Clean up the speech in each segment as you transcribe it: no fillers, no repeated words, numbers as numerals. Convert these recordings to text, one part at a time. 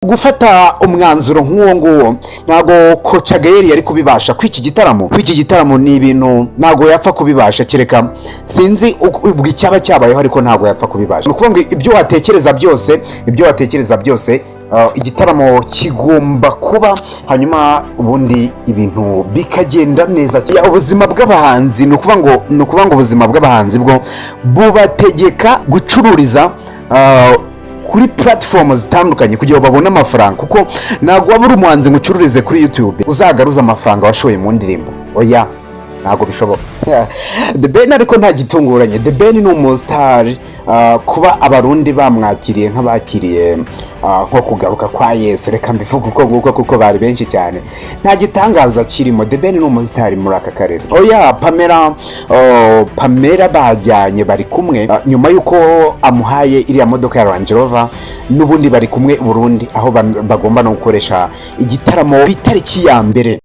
Gufata umwanzuro nk'uwo nguwo, ntabwo Coach Gael yari kubibasha kw'iki gitaramo. Ni ibintu ntabwo yapfa kubibasha, kereka sinzi ubwo icyaba cyabayeho, ariko ntabwo yapfa kubibasha. Ni ukuvuga ngo ibyo watekereza byose, igitaramo kigomba kuba, hanyuma ubundi ibintu bikagenda neza. Ya, ubuzima bw'abahanzi, ni ukuvuga ngo ubuzima bw'abahanzi bwo bubategeka gucururiza kuri platform zitandukanye kugira ngo babone amafaranga, kuko ntabwo waba uri umuhanzi ngo ucururize kuri YouTube uzagaruza amafaranga washoye mu ndirimbo. Oya, ntabwo bishoboka. The Ben ariko nta gitunguranye, The Ben ni umusitari. Kuba Abarundi bamwakiriye nk'abakiriye nko kugaruka kwa Yesu, reka mbivuge uko nguko, kuko bari benshi cyane, nta gitangaza kirimo. The Ben ni umusitari muri aka karere. Oya, Pamela, oh, Pamela bajyanye, bari kumwe, nyuma y'uko amuhaye iriya modoka ya Range Rover, n'ubundi bari kumwe i Burundi, aho bagomba no gukoresha igitaramo ku itariki ya 1.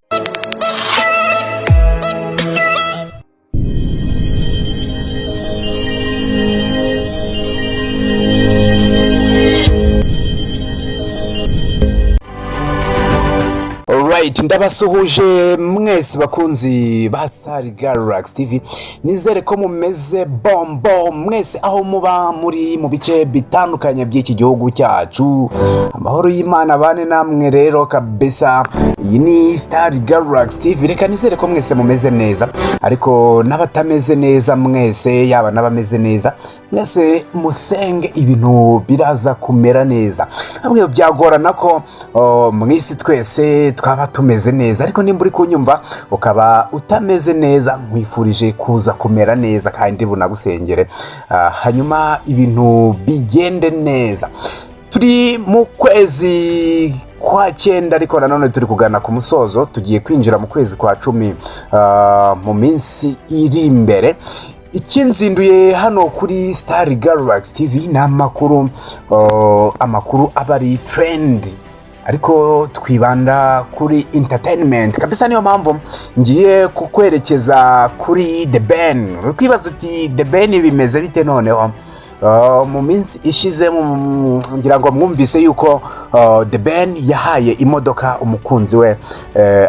Alright, ndabasuhuje mwese bakunzi ba Star Galaxy TV. Nizere ko mumeze bombo mwese aho muba muri mu bice bitandukanye by'iki gihugu cyacu. Amahoro y'Imana bane namwe rero kabisa. Iyi ni Star Galaxy TV. Reka nizere ko mwese mumeze neza, ariko n'abatameze neza mwese, yaba n'abameze neza mwese, musenge ibintu biraza kumera neza. Ntabwo byagorana ko, oh, mu isi twese twaba tumeze neza, ariko nimba uri kunyumva ukaba utameze neza, nkwifurije kuza kumera neza kandi bunagusengere, hanyuma ibintu bigende neza. Turi mu kwezi kwa 9, ariko nanone turi kugana ku musozo, tugiye kwinjira mu kwezi kwa 10 mu minsi iri imbere. Ikinzinduye hano kuri Star Galaxy TV ni amakuru, amakuru aba ari trend, ariko twibanda kuri entertainment kabisa. Niyo mpamvu ngiye kukwerekeza kuri The Ben. Uri kwibaza uti: "The Ben bimeze bite noneho?" Mu minsi ishize ngira ngo mwumvise yuko The Ben yahaye imodoka umukunzi we,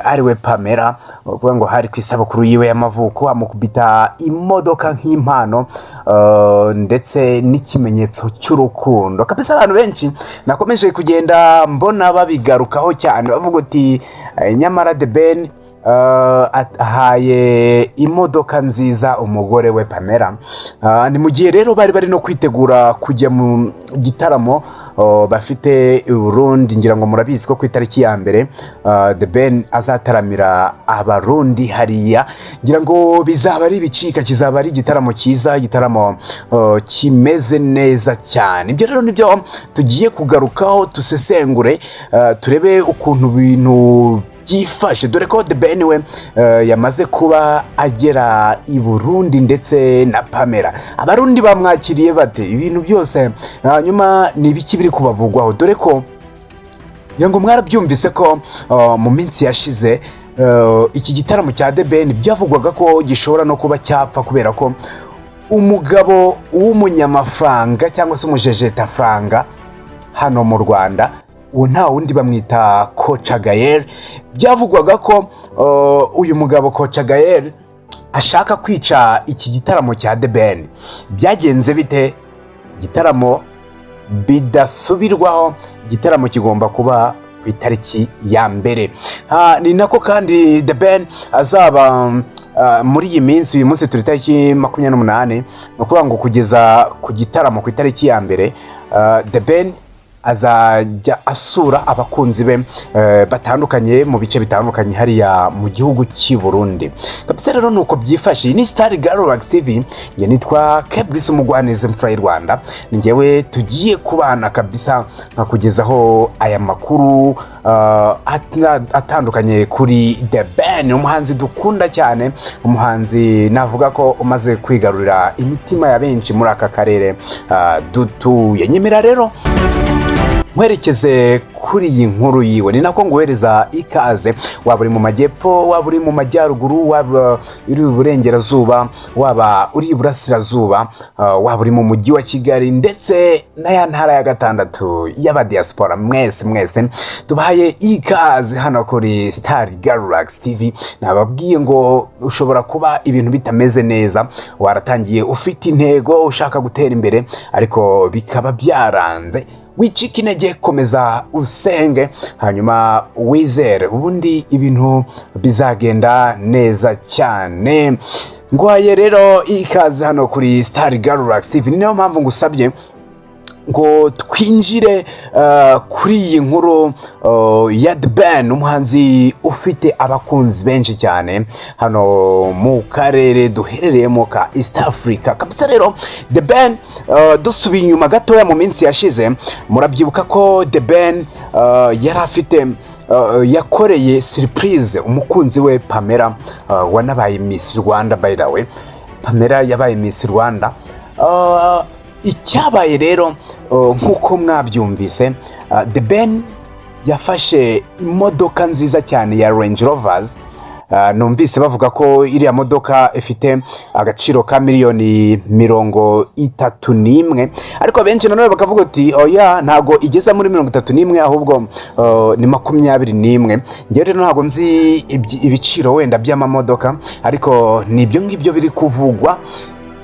ari we Pamela. Ukuvuga ngo hari ku isabukuru yiwe y'amavuko, amukubita imodoka nk'impano, ndetse n'ikimenyetso cy'urukundo kabisa. Abantu benshi nakomeje kugenda mbona babigarukaho cyane, bavuga uti: "Nyamara The Ben ahaye imodoka nziza umugore we Pamela." Ni mu gihe rero bari no kwitegura kujya mu gitaramo bafite i Burundi. Ngira ngo murabizi ko ku itariki ya 1 The Ben azataramira Abarundi hariya. Ngira ngo bizaba ari ibicika, kizaba ari igitaramo cyiza, igitaramo kimeze neza cyane. Ibyo rero nibyo tugiye kugarukaho, dusesengure, turebe ukuntu ibintu byifashe, dore ko The Ben we yamaze kuba agera i Burundi ndetse na Pamela. Abarundi bamwakiriye bate ibintu byose? Hanyuma ni ibiki biri kubavugwaho? Dore ko ngira ngo mwarabyumvise ko mu minsi yashize iki gitaramo cya The Ben byavugwaga ko gishobora no kuba cyapfa, kubera ko umugabo w'umunyamafaranga cyangwa se umujejetafranga hano mu Rwanda, uwo nta wundi bamwita Coach Gael. Byavugwaga ko uyu mugabo Coach Gael ashaka kwica iki gitaramo cya The Ben. Byagenze bite? Igitaramo bidasubirwaho, igitaramo kigomba kuba ku itariki ya 1. Ni nako kandi The Ben azaba muri iyi minsi. Uyu munsi turi itariki 28, ni ukuvuga ngo kugeza ku gitaramo ku itariki ya 1, The Ben azajya asura abakunzi be batandukanye mu bice bitandukanye hariya mu gihugu cy'i Burundi kabisa. Rero nuko byifashe. Iyi ni Star Galaxy TV, njye nitwa Kebris Umugwaneza, mfura y'u Rwanda. Ni njyewe tugiye kubana kabisa nkakugezaho aya makuru atandukanye kuri The Ben, umuhanzi dukunda cyane, umuhanzi navuga ko umaze kwigarurira imitima ya benshi muri aka karere dutuye. Nyemera rero Nkwerekeze kuri iyi nkuru yiwe, ni nako nguhereza ikaze. Waba uri mu majyepfo, waba uri mu majyaruguru, waba uri iburengerazuba, waba uri iburasirazuba, waba uri mu mujyi wa Kigali ndetse na ya ntara ya gatandatu y'abadiaspora, mwese mwese tubahaye ikaze hano kuri Star Galaxy TV. Nababwiye ngo ushobora kuba ibintu bitameze neza, waratangiye ufite intego, ushaka gutera imbere, ariko bikaba byaranze. Wicika intege, komeza usenge, hanyuma wizere, ubundi ibintu bizagenda neza cyane. Ngwaye rero ikaze hano kuri Star Galaxy TV. Ni nayo mpamvu ngusabye ngo twinjire kuri iyi nkuru ya The Ben, umuhanzi ufite abakunzi benshi cyane hano mu karere duherereyemo ka East Africa kabisa. Rero The Ben, dusubiye inyuma gatoya mu minsi yashize, murabyibuka ko The Ben yari afite yakoreye surprise umukunzi we Pamela, wanabaye Miss Rwanda. By the way, Pamela yabaye Miss Rwanda. Icyabaye rero, nk'uko mwabyumvise, The Ben yafashe imodoka nziza cyane ya Range Rovers. Numvise bavuga ko iriya modoka ifite agaciro ka miliyoni 31, ariko benshi nanone bakavuga ati: "Oya, ntabwo igeza muri 31, ahubwo ni 21." Ngewe rero ntabwo nzi ibiciro wenda by'amamodoka, ariko ni ibyo ngibyo biri kuvugwa.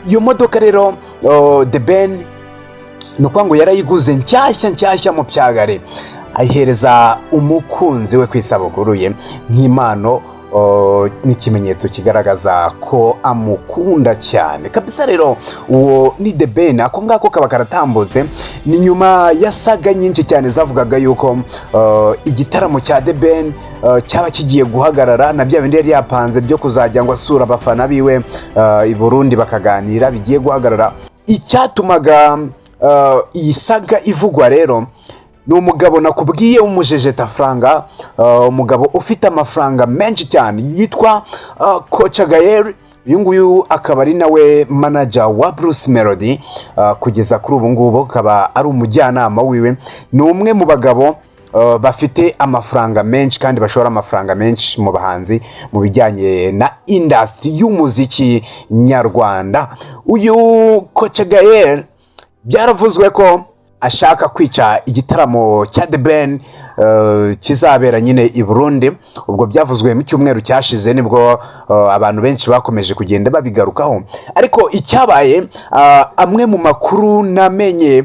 Iyo modoka rero, The Ben, ni ukuvuga ngo yarayiguze nshyashya nshyashya mu byagare, ayihereza umukunzi we ku isabukuru ye nk'impano n'ikimenyetso kigaragaza ko amukunda cyane kabisa. Rero uwo ni The Ben. Ako ngako kaba karatambutse. Ni nyuma ya saga nyinshi cyane zavugaga yuko igitaramo cya The Ben cyaba kigiye guhagarara, na bya bindi yari yapanze byo kuzajya ngo asura abafana biwe i Burundi bakaganira bigiye guhagarara. Icyatumaga iyi saga ivugwa rero ni umugabo nakubwiye w'umujejetafaranga, umugabo ufite amafaranga menshi cyane yitwa Koca Gael. Uyu nguyu akaba ari nawe manager wa Bruce Melody kugeza kuri ubu ngubu, akaba ari umujyanama wiwe. Ni umwe mu bagabo bafite amafaranga menshi kandi bashora amafaranga menshi mu bahanzi, mu bijyanye na industry y'umuziki nyarwanda. Uyu Koca Gael byaravuzwe ko ashaka kwica igitaramo cya The Ben kizabera nyine i Burundi. Ubwo byavuzwe mu cyumweru cyashize, nibwo abantu benshi bakomeje kugenda babigarukaho. Ariko icyabaye, amwe mu makuru namenye,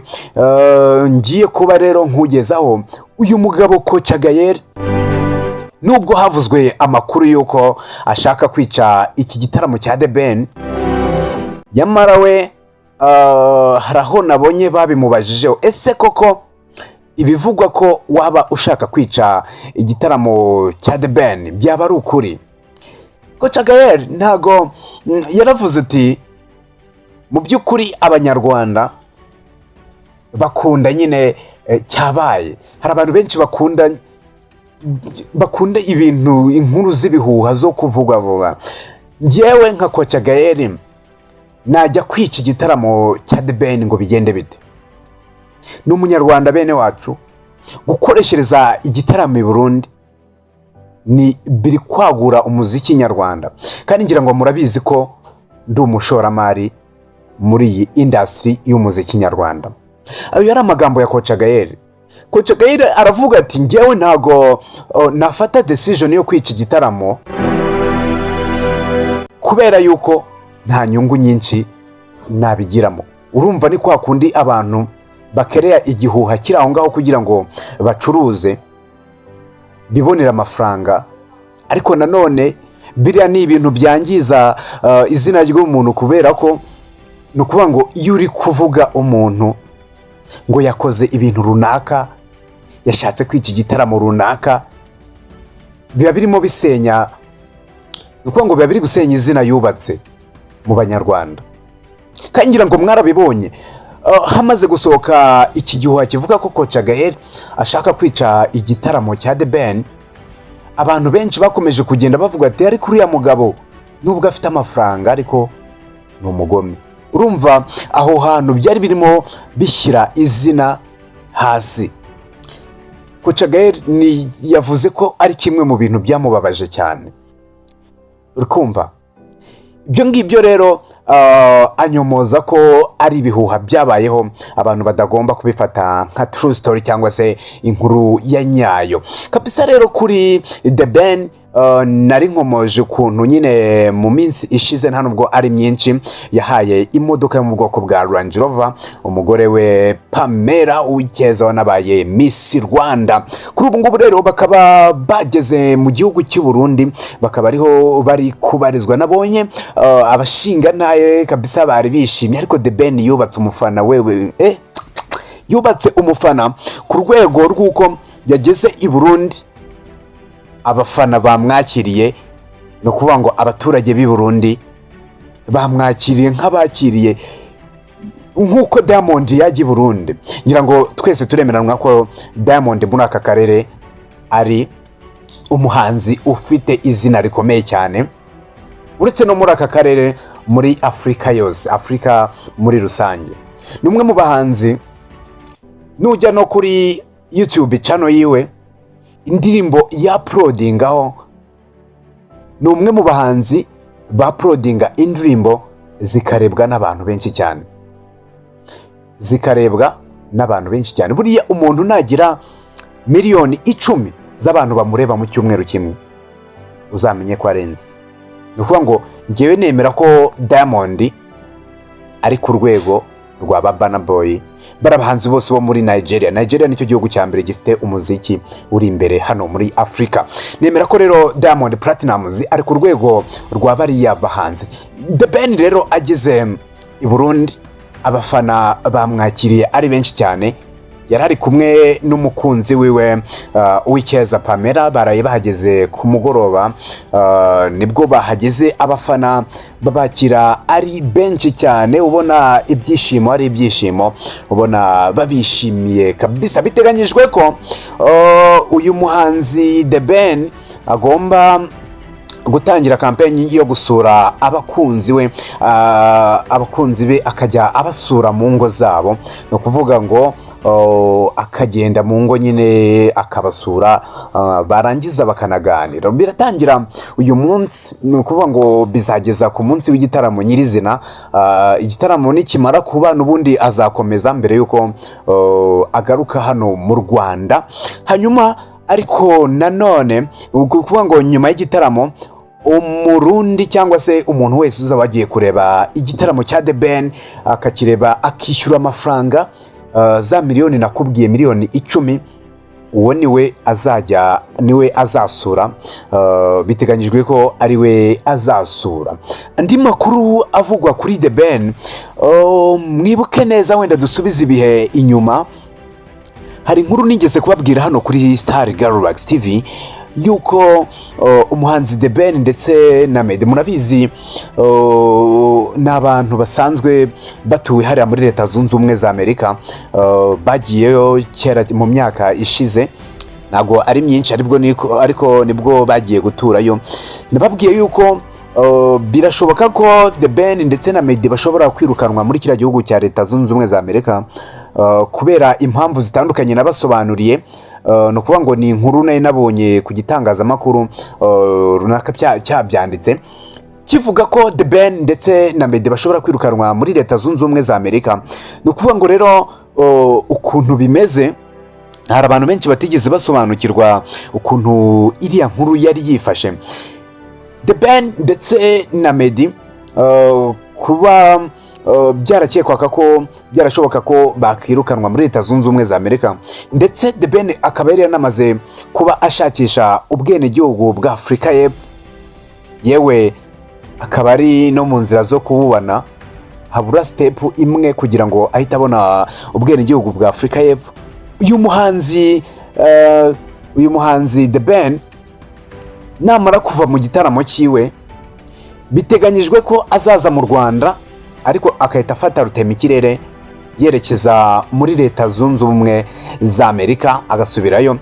ngiye kuba rero nkugezaho, uyu mugabo Koca Gael, nubwo havuzwe amakuru y'uko ashaka kwica iki gitaramo cya The Ben, nyamara we hari aho nabonye babimubajijeho: "Ese koko ibivugwa ko waba ushaka kwica igitaramo cya The Ben byaba ari ukuri?" Koca Gael ntago yaravuze ati: "Mu by'ukuri Abanyarwanda bakunda nyine cyabaye." Hari abantu benshi bakunda ibintu, inkuru z'ibihuha zo kuvuga vuba. "Njyewe nka Koca Gael najya kwica igitaramo cya The Ben ngo bigende bite? Ni Umunyarwanda bene wacu. Gukoreshereza igitaramo i Burundi ni biri kwagura umuziki nyarwanda, kandi ngira ngo murabizi ko ndi umushoramari muri iyi industry y'umuziki nyarwanda." Ayo yari amagambo ya Koca Gael. Koca Gael aravuga ati: "Ngewe ntago nafata decision yo kwica igitaramo, kubera yuko nta nyungu nyinshi nabigiramo." Urumva ni kwa kundi abantu bakereya igihuha kiri aho ngaho kugira ngo bacuruze, bibonere amafaranga. Ariko nanone biriya ni ibintu byangiza izina ry'umuntu, kubera ko ni ukuvuga ngo iyo uri kuvuga umuntu ngo yakoze ibintu runaka, yashatse kwica igitaramo runaka, biba birimo bisenya, ni ukuvuga ngo biba biri gusenya izina yubatse mu Banyarwanda. Kandi ngira ngo mwarabibonye, hamaze gusohoka iki gihuha kivuga ko Koca Gael ashaka kwica igitaramo cya The Ben, abantu benshi bakomeje kugenda bavuga ati: "Ariko uriya mugabo nubwo afite amafaranga, ariko ni umugome." Urumva aho hantu byari birimo bishyira izina hasi. Coach Gael ni yavuze ko ari kimwe mu bintu byamubabaje cyane. Uri kumva ibyo ngibyo rero, anyomoza ko ari ibihuha byabayeho, abantu batagomba kubifata nka true story cyangwa se inkuru ya nyayo kabisa. Rero kuri The Ben, nari nkomoje ukuntu nyine mu minsi ishize, nta nubwo ari myinshi, yahaye imodoka yo mu bwoko bwa Range Rover umugore we Pamela Uwicyeza wanabaye Miss Rwanda. Kuri ubu ngubu rero bakaba bageze mu gihugu cy'u Burundi, bakaba ariho bari kubarizwa. Nabonye abashingantahe kabisa bari bishimye, ariko The Ben yubatse umufana wewe, yubatse umufana ku rwego rw'uko yageze i Burundi abafana bamwakiriye. Ni ukuvuga ngo abaturage b'i Burundi bamwakiriye nk'abakiriye nk'uko Diamond yajya i Burundi. Ngira ngo twese turemeranwa ko Diamond muri aka karere ari umuhanzi ufite izina rikomeye cyane, uretse no muri aka karere, muri Afurika yose, Afurika muri rusange. Ni umwe mu bahanzi, nujya no kuri YouTube channel yiwe, indirimbo ya uploadingaho, ni umwe mu bahanzi ba uploadinga indirimbo zikarebwa n'abantu benshi cyane, zikarebwa n'abantu benshi cyane. Buriya umuntu nagira 10 miliyoni z'abantu bamureba mu cyumweru kimwe, uzamenye ko arenze. Ni ukuvuga ngo ngewe nemera ko Diamond ari ku rwego rwa ba Burna Boy, bari abahanzi bose bo muri Nigeria. Nigeria nicyo gihugu cya mbere gifite umuziki uri imbere hano muri Afurika. Nemera ko rero Diamond Platnumz ari ku rwego rwa bariya bahanzi. The Ben rero ageze i Burundi, abafana bamwakiriye ari benshi cyane. Yari ari kumwe n'umukunzi wiwe Uwicyeza Pamela. Baraye bahageze ku mugoroba, nibwo bahageze, abafana babakira ari benshi cyane, ubona ibyishimo ari ibyishimo, ubona babishimiye kabisa. Biteganyijwe ko uyu muhanzi The Ben agomba gutangira campaign yo gusura abakunzi we, abakunzi be akajya abasura mu ngo zabo. Ni ukuvuga ngo akagenda mu ngo nyine akabasura, barangiza bakanaganira. Biratangira uyu munsi, ni ukuvuga ngo bizageza ku munsi w'igitaramo nyirizina. Igitaramo nikimara kuba, n'ubundi azakomeza mbere y'uko agaruka hano mu Rwanda. Hanyuma ariko nanone ni ukuvuga ngo nyuma y'igitaramo, Umurundi cyangwa se umuntu wese uzaba agiye kureba igitaramo cya The Ben, akakireba, akishyura amafaranga, za miliyoni nakubwiye, 10 miliyoni, uwo niwe azajya, niwe azasura. Biteganyijwe ko ari we azasura. Andi makuru avugwa kuri The Ben, mwibuke neza, wenda dusubize ibihe inyuma, hari inkuru nigeze kubabwira hano kuri Star Galaxy TV yuko umuhanzi The Ben ndetse na Meddy, murabizi, ni abantu basanzwe batuwe hariya muri Leta Zunze Ubumwe za Amerika. Bagiyeyo kera mu myaka ishize, ntabwo ari myinshi aribwo niko, ariko nibwo bagiye guturayo. Nababwiye yuko birashoboka ko The Ben ndetse na Meddy bashobora kwirukanwa muri kiriya gihugu cya Leta Zunze Ubumwe za Amerika kubera impamvu zitandukanye nabasobanuriye. Ni ukuvuga ngo ni inkuru nari nabonye ku gitangazamakuru runaka cyabyanditse kivuga ko The Ben ndetse na Meddy bashobora kwirukanwa muri Leta Zunze Ubumwe za Amerika. Ni ukuvuga ngo rero ukuntu bimeze, hari abantu benshi batigeze basobanukirwa ukuntu iriya nkuru yari yifashe. The Ben ndetse na Meddy, kuba byarakekwaga ko byarashoboka ko bakirukanwa muri Leta Zunze Ubumwe za Amerika, ndetse The Ben akaba yari yanamaze kuba ashakisha ubwenegihugu bwa Afurika y'Epfo, yewe akaba ari no mu nzira zo kububona, habura step imwe kugira ngo ahite abona ubwenegihugu bwa Afurika y'Epfo. Uyu muhanzi The Ben namara kuva mu gitaramo cyiwe, biteganyijwe ko azaza mu Rwanda, ariko agahita afata rutemikirere yerekeza muri Leta Zunze Ubumwe za Amerika, agasubirayo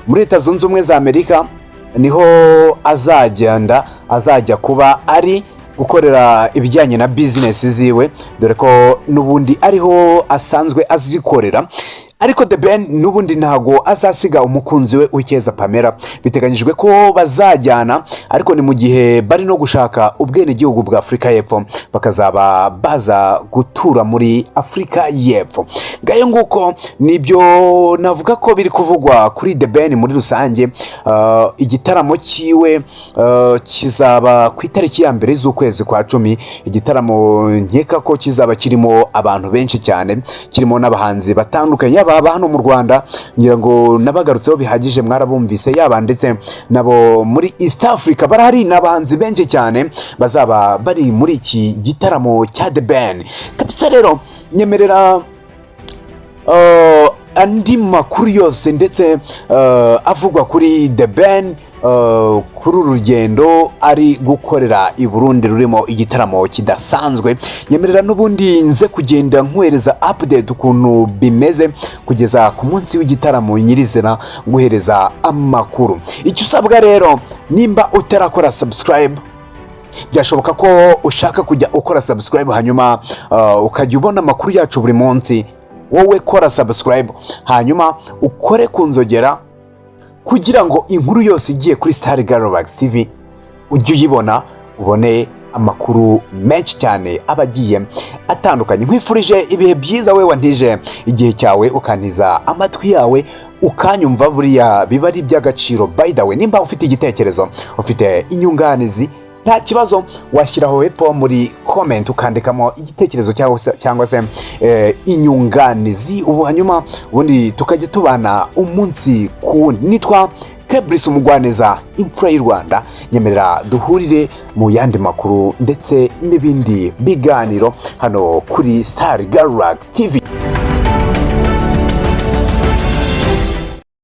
muri Leta Zunze Ubumwe za Amerika. Niho azagenda, azajya kuba ari gukorera ibijyanye na business ziwe, dore ko n'ubundi ariho asanzwe azikorera. Ariko The Ben n'ubundi ntago azasiga umukunzi we Uwicyeza Pamela. Biteganyijwe ko bazajyana, ariko ni mu gihe bari no gushaka ubwenegihugu bwa Afurika y'Epfo, bakazaba baza gutura muri Afurika y'Epfo. Ngayo nguko, nibyo navuga ko biri kuvugwa kuri The Ben muri rusange. Igitaramo cyiwe kizaba ku itariki ya 1 z'ukwezi kwa 10, igitaramo nkeka ko kizaba kirimo abantu benshi cyane, kirimo n'abahanzi batandukanye, yaba aba hano mu Rwanda, ngira ngo nabagarutseho bihagije, mwarabumvise, yaba ndetse nabo muri East Africa barahari. Ni abahanzi benshi cyane bazaba bari muri iki gitaramo cya The Ben kabisa. Rero nyemerera andi makuru yose ndetse avugwa kuri The Ben kuri uru rugendo ari gukorera i Burundi rurimo igitaramo kidasanzwe, nyemerera n'ubundi nze kugenda nkuhereza update ukuntu bimeze kugeza ku munsi w'igitaramo nyirizina, nguhereza amakuru. Icyo usabwa rero, nimba utarakora subscribe, byashoboka ko ushaka kujya ukora subscribe, hanyuma ukajya ubona amakuru yacu buri munsi. Wowe kora subscribe, hanyuma ukore ku nzogera kugira ngo inkuru yose igiye kuri Star Galaxy TV ujye uyibona, ubone amakuru menshi cyane aba agiye atandukanye. Nkwifurije ibihe byiza, we wantije igihe cyawe, ukantiza amatwi yawe, ukanyumva, buriya biba ari iby'agaciro. By the way, nimba ufite igitekerezo, ufite inyunganizi, nta kibazo, washyiraho hepfo muri comment ukandikamo igitekerezo cyangwa se inyunganizi, ubu hanyuma ubundi tukajya tubana umunsi ku wundi. Nitwa Kebrice Umugwaneza, imfura y'u Rwanda. Nyemerera duhurire mu yandi makuru ndetse n'ibindi biganiro hano kuri Star Galaxy TV.